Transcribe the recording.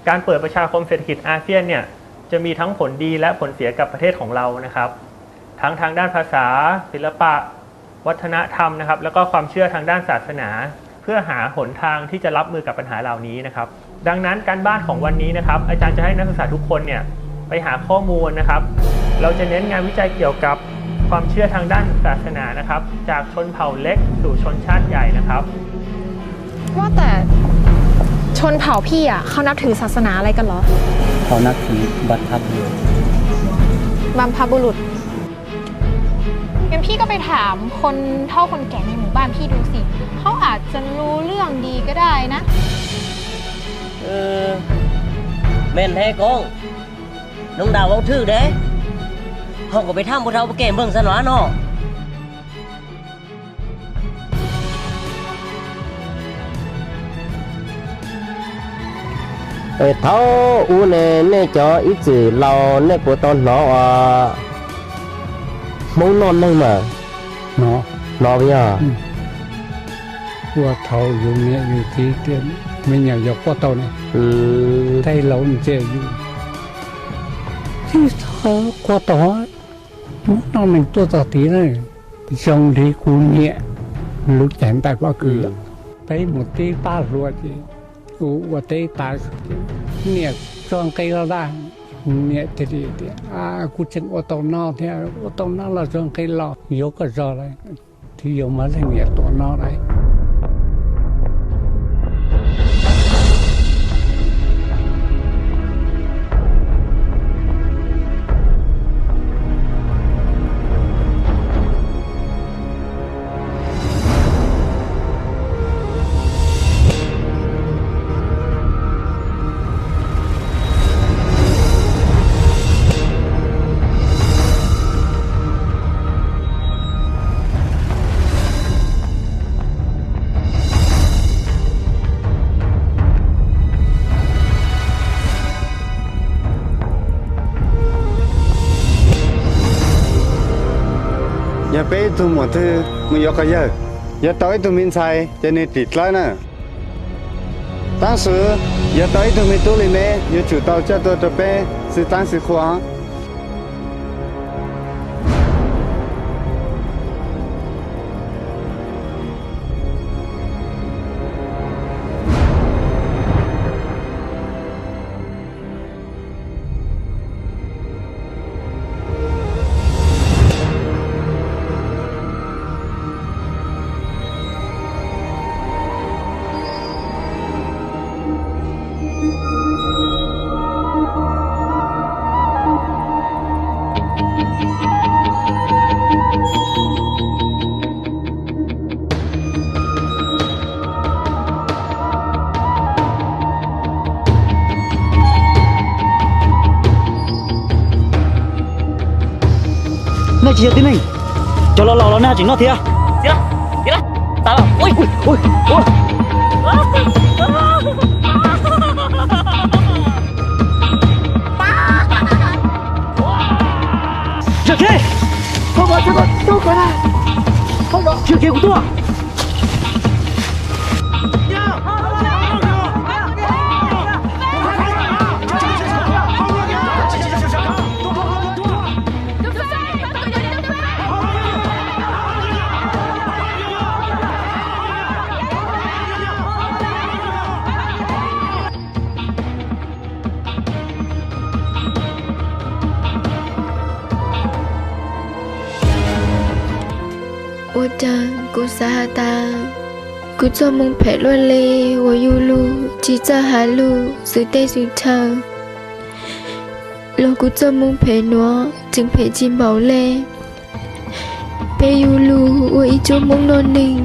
การเปิดประชาคมเศรษฐกิจอาเซียนเนี่ยจะมีทั้งผลดีและผลเสียกับประเทศของเรานะครับ ทั้งทางด้านภาษา ศิลปะ วัฒนธรรมนะครับ แล้วก็ความเชื่อทางด้านศาสนา เพื่อหาหนทางที่จะรับมือกับปัญหาเหล่านี้นะครับ ดังนั้นการบ้านของวันนี้นะครับ อาจารย์จะให้นักศึกษาทุกคนเนี่ยไปหาข้อมูลนะครับ เราจะเน้นงานวิจัยเกี่ยวกับความเชื่อทางด้านศาสนานะครับ จากชนเผ่าเล็กสู่ชนชาติใหญ่นะครับ ว่าแต่ชนเผ่าพี่อ่ะเขานับถือศาสนาอะไรกันเหรอ เขานับถือบรรพบุรุษ บรรพบุรุษ งั้นพี่ก็ไปถามคนเฒ่าคนแก่ในหมู่บ้านพี่ดูสิ เขาอาจจะรู้เรื่องดีก็ได้นะ Mej hais koob, noog ntas vauv thwj dev, ho kuas peb thaj npua dhau pab kev npeeg xab no no. Es thaum ub ne nej cov ib txwm laus nej puas tau hnov ua Hmoob noj neeg mas? Hnov, hnov yog. Ua thaum yus niam yus txiv tias me nyuam yaus quaj tau ne, tej laus ntsia yus, tib txhob quaj tau, Hmoob noj neeg tuaj txog tid na. Zoo li kuv niam lub caij ntais pob kws lawm. Peb mus teb pab hluas ces ua teb tas, niam tso nqe los ntag. Niam thiaj li tias, kuv tseem ua tau noj thiab, ua tau noj los tso nqe los yuav koj zog lawm, thiaj yuav muaj leej niam tuaj noj lawm. Yog peb ib tug muam twg mus yuav quas yawg, yuav tau ib tug me ntxhais ces nws dim dlawb na. Taab sis yog tau ib tug me tub li neb yuav tsum tau coj tuaj rau peb xwb taab xwb qhua. Nej tsis yog tib neeg, cov laus laus los nej ho tseem noj thiab. Tsis kev, tsis kev kuv tuaj. Ua cas kuv xav has tas kuv txoj moo phem luaj li uas yug lug tsis txawj has lug xwm teb xwm chaw, los kuv txoj moo phem nuav tseem phem tsis npaum le. Peb yug lug ua ib tsob Hmoob noj neeg.